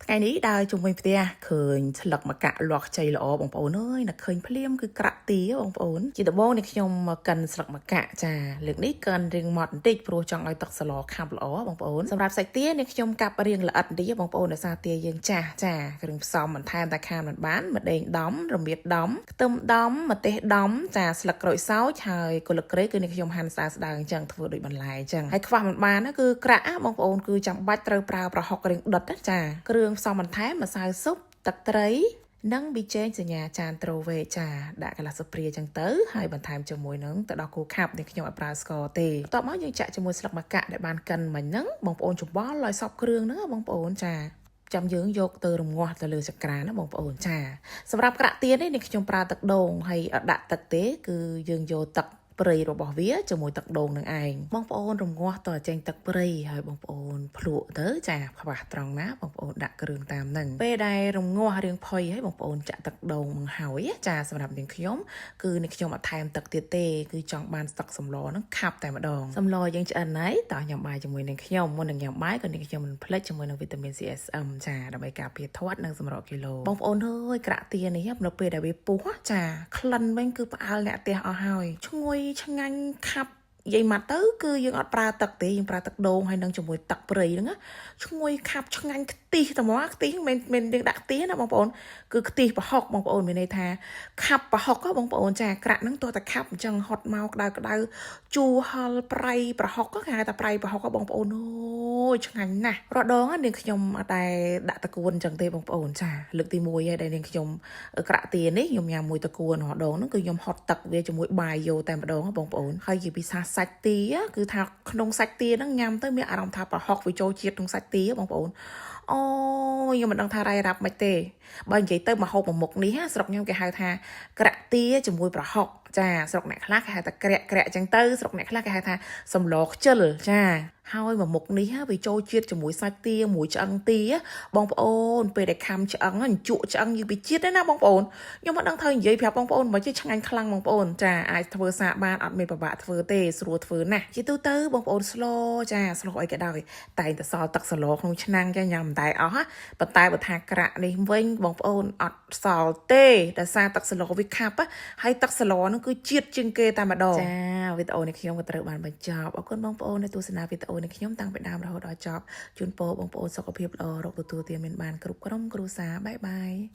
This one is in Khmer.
ថ្ងៃនេះដើរជុំវិញផ្ទះឃើញស្លឹកម្កាក់លាស់ខ្ចីល្អបងប្អូនអើយនឹកឃើញភ្លាមគឺក្រាក់ទាបងប្អូនជាដំបូងនេះខ្ញុំមកកិនស្លឹកម្កាក់ចាលើកនេះកិនរៀងម៉ត់បន្តិចព្រោះចង់ឲ្យទឹកសឡខាប់ល្អបងប្អូនសម្រាប់សាច់ទានេះខ្ញុំកាប់រៀងល្អិតបន្តិចបងប្អូនដោយសារទាយើងចាស់ចាគ្រឿងផ្សំបន្ថែមតែខានមិនបានម្ដេងដំរមៀតដំខ្ទឹមដំម្ទេសដំចាស្លឹកក្រូចសើចហើយគល់ក្រេគឺនេះខ្ញុំហាន់ស្ដើងស្ដើងអញ្ចឹងធ្វើដូចបន្លែអញ្ចឹងហើយខ្វះមិនបានណាគឺក្រាក់បងប្អូនគឺចាំបាច់ត្រូវប្រើប្រហុករៀងដិតណាចាគ្រឿងផ្សំបន្ថែមម្សៅស៊ុបទឹកត្រី និងប៊ីចេងសញ្ញាចានត្រូវេចាដាក់កន្លះស្លាបព្រាចឹងទៅហើយបន្ថែមជាមួយនឹងទឹកដោះគោខាប់នេះខ្ញុំអត់ប្រើស្ករទេបន្ទាប់មកយើងចាក់ជាមួយស្លឹកម្កាក់ដែលបានកិនមិញហ្នឹងបងប្អូនច្បល់ឲ្យសព្វគ្រឿងហ្នឹងបងប្អូនចាចាំយើងយកទៅរងាស់ទៅលើចក្រានណាបងប្អូនចាសម្រាប់ក្រាក់ទៀននេះខ្ញុំប្រើទឹកដូងហើយអត់ដាក់ទឹកទេគឺយើងយកទឹកព្រៃរបស់វាជាមួយទឹកដូងនឹងឯងបងប្អូនរងាស់តចេញទឹកព្រៃហើយបងប្អូនភ្លក់ទៅចាខ្វះត្រង់ណាបងប្អូនដាក់គ្រឿងតាមនឹងពេលដែលរងាស់រៀងផុយហើយបងប្អូនចាក់ទឹកដូងមកហើយចាសម្រាប់នាងខ្ញុំគឺនាងខ្ញុំអត់ថែមទឹកទៀតទេគឺចង់បានទឹកសម្លហ្នឹងខាប់តែម្ដងសម្លយើងឆ្អិនហើយតោះញ៉ាំបាយជាមួយនាងខ្ញុំមុននឹងញ៉ាំបាយក៏នាងខ្ញុំមិនភ្លេចជាមួយនឹងវីតាមីន CSM ចាដើម្បីការពារធាត់និងសម្រកគីឡូបងប្អូនអើយក្រាក់ទានេះនៅពេលដែលវាពុះចាក្លិនវិញគឺផ្អើលអ្នកផ្ទះអស់ហើយឈ្ងុយឆ្ងាញ់ខាប់និយាយមកទៅគឺយើងអត់ប្រើទឹកទេយើងប្រើទឹកដូងហើយនឹងជាមួយទឹកព្រៃហ្នឹងណាឈ្ងុយខាប់ឆ្ងាញ់ខ្ទិះតែមកខ្ទិះមិនមែនយើងដាក់ខ្ទិះណាបងប្អូនគឺខ្ទិះប្រហុកបងប្អូនមានន័យថាខាប់ប្រហុកហ៎បងប្អូនចាក្រាក់ហ្នឹងទោះតែខាប់អញ្ចឹងហត់មកក្តៅក្តៅជូរហឹរប្រៃប្រហុកគេហៅថាប្រៃប្រហុកហ៎បងប្អូនអូយឆ្ងាញ់ណាស់រដងនាងខ្ញុំអត់ដែលដាក់តកួនអញ្ចឹងទេបងប្អូនចាលើកទី1ហើយដែលនាងខ្ញុំក្រាក់ទានេះខ្ញុំញ៉ាំមួយតកួនរដងហ្នឹងគឺខ្ញុំហត់ទឹកវាជាមួយបាយយោតែម្ដងបងប្អូនហើយជាពិសាសាច់ទាគឺថាក្នុងសាច់ទាហ្នឹងញ៉ាំទៅមានអារម្មណ៍ថាប្រហុកវាចូលជាតិក្នុងសាច់ទាបងប្អូនអូខ្ញុំមិនដឹងថារ៉ៃរ៉ាប់មិនទេបើនិយាយទៅមកហូបមួយមុខនេះស្រុកខ្ញុំគេហៅថាក្រាក់ទាជាមួយប្រហុកចាស្រុកអ្នកខ្លះគេហៅថាក្រាក់ក្រាក់ចឹងទៅស្រុកអ្នកខ្លះគេហៅថាសម្លខ្ជិលចាហើយមួយមុខនេះវាចូលជាតិជាមួយសាច់ទាមួយឆ្អឹងទាបងប្អូនពេលដែលខាំឆ្អឹងជក់ឆ្អឹងយឺពីជាតិណាបងប្អូនខ្ញុំមិនដឹងថានិយាយប្រាប់បងប្អូនមកជាឆ្ងាញ់ខ្លាំងបងប្អូនចាអាចធ្វើសាកបានអត់មានពិបាកធ្វើទេស្រួលធ្វើណាស់ជាទូទៅបងប្អូនស្លចាស្លអីក៏ដោយតែងតែសល់ទឹកសឡក្នុងឆ្នាំងចាញ៉ាំមិនតែអស់ប៉ុន្តែបើថាក្រាក់នេះវិញបងប្អូនអត់សល់ទេដោយសារទឹកសឡវាខាប់ហើយទឹកសឡហ្នឹងគឺជាតិជាងគេតែម្ដងចាវីដេអូនេះខ្ញុំក៏ត្រូវបានបញ្ចប់អរគុណបងប្អូនដែលទស្សនាវីដេអូនេះខ្ញុំតាំងពីដើមរហូតដល់ចប់ជូនពរបងប្អូនសុខភាពល្អរកទទួលទានមានបានគ្រប់ក្រុមគ្រួសារ bye bye.